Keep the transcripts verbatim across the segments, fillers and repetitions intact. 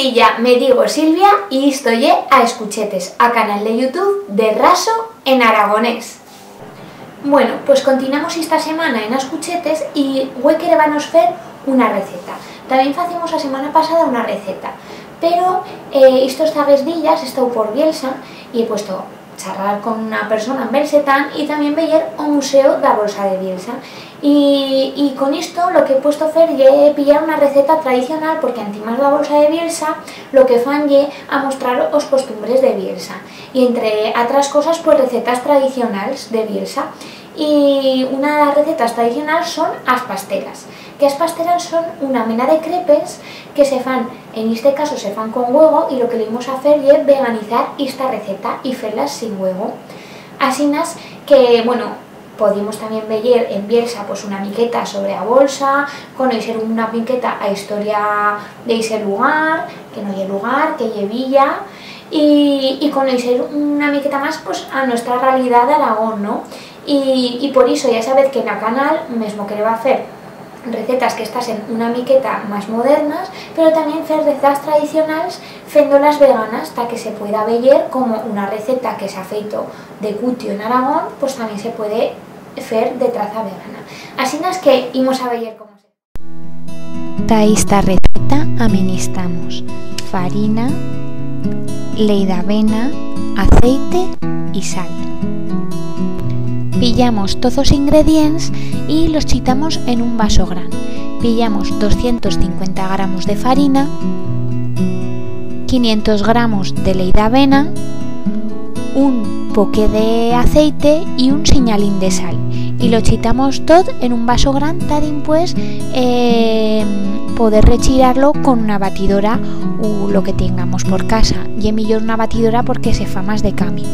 Ella, me digo Silvia y isto ye A Escuchetes, a canal de YouTube de Raso en aragonés. Bueno, pues continuamos esta semana en A Escuchetes y hue querebanos fer una receta. También facimos a semana pasada una receta, pero, eh, estos zaguers días he estau por Bielsa y he puesto charrar con una persona en belsetán y también veyer o Museu d'a Bolsa de Bielsa. Y, y con isto lo que he puesto fer ye pillar una receta tradicional, porque antimás d'a Bolsa de Bielsa lo que fan ye amostrar os costumbres de Bielsa. Y entre atras cosas, pues, recetas tradicionals de Bielsa. Y una de las recetas tradicionals son as pasteras, que as pasteras son una mena de crepes que se fan, en este caso se fan con huego, y lo que le imos a fer ye veganizar esta receta y fer-las sin huego. Asinas que, bueno, podimos también veyer en Bielsa, pues, una miqueta sobre a bolsa, conoixer una miqueta a historia d'eixe lugar, que no ye lugar, que ye villa, y, y conoixer una miqueta más, pues, a nuestra realidad d'Aragón, no? Y, y por ixo ya sabez que en a canal, mesmo quereba fer recetas que estasen una miqueta más modernas, pero también fer recetas tradicionals fendo-las veganas, ta que se pueda veyer como una receta que s'ha feito de cutio en Aragón, pues también se puede fer de traza vegana. Asinas que imos a veyer cómo se... Ta esta receta amenistamos farina, leit d'avena, aceite y sal. Pillamos toz os ingredients y los chitamos en un vaso gran. Pillamos doscientos cincuenta gramos de farina, quinientos gramos de leit d'avena, un poquet d'aceite y un sinyalín de sal. Y lo chitamos tot en un vaso gran ta dimpués, eh, poder rechirar-lo con una batidora u lo que tengamos por casa. Ye millor una batidora porque se fa más de cambio.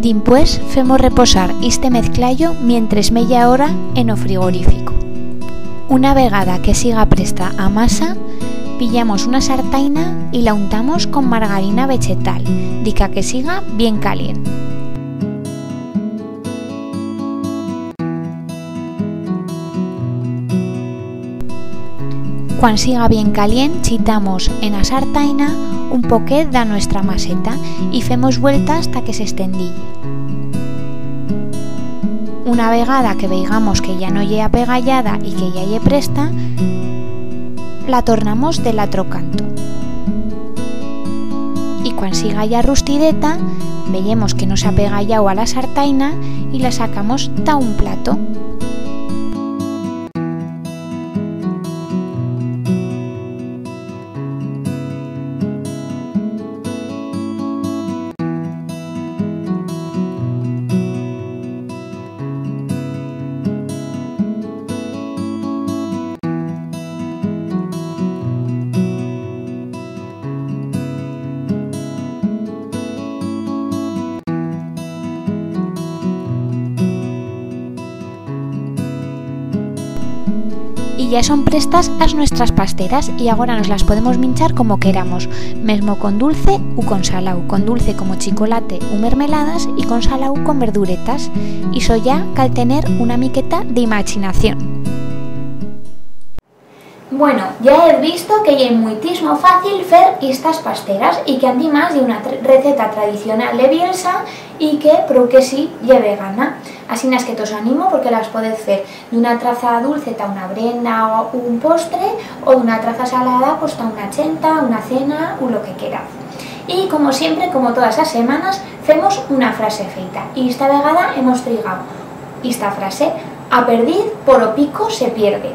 Dimpués femos reposar iste mezclallo mientres meya hora en o frigorífico. Una vegada que siga presta a masa, pillamos una sartaina y la untamos con margarina vechetal, dica que siga bien calient. Cuan siga bien calient, chitamos en a sartaina un poquet d'a nuestra maseta y femos vueltas ta que s'estendiye. Una vegada que veigamos que ya no ye apegallada y que ya ye presta, la tornamos de l'atro canto. Y cuan siga ya rustideta, veyemos que no s'ha apegallado a la sartaina y la sacamos ta un plato. Y ya son prestas as nuestras pasteras y agora nos las podemos minchar como queramos, mesmo con dulce u con salau, con dulce como chicolate u mermeladas y con salau con verduretas. Ixo ya cal tener una miqueta d'imachinación. Bueno, ya hez visto que ye muitismo fácil fer istas pasteras y que, andimás, ye una tr-, receta tradicional de Bielsa y que, prou que sí, ye vegana. Asinas que tos animo porque las podez fer d'una traza dulce ta una brenda u un postre o d'una traza salada, pues, ta una chenta, una cena u lo que queraz. Y, como siempre, como todas as semanas, femos una frase feita. Y esta vegada hemos trigau ista frase: "A perdiz por o pico se pierde",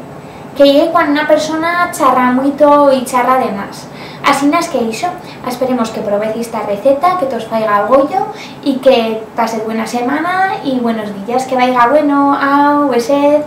que ye cuan una persona charra muito y charra de más. Asinas que ixo, esperemos que probez ista receta, que tos faiga goyo y que pasez buena semana y buenos días, que vaiga bueno, au, besez.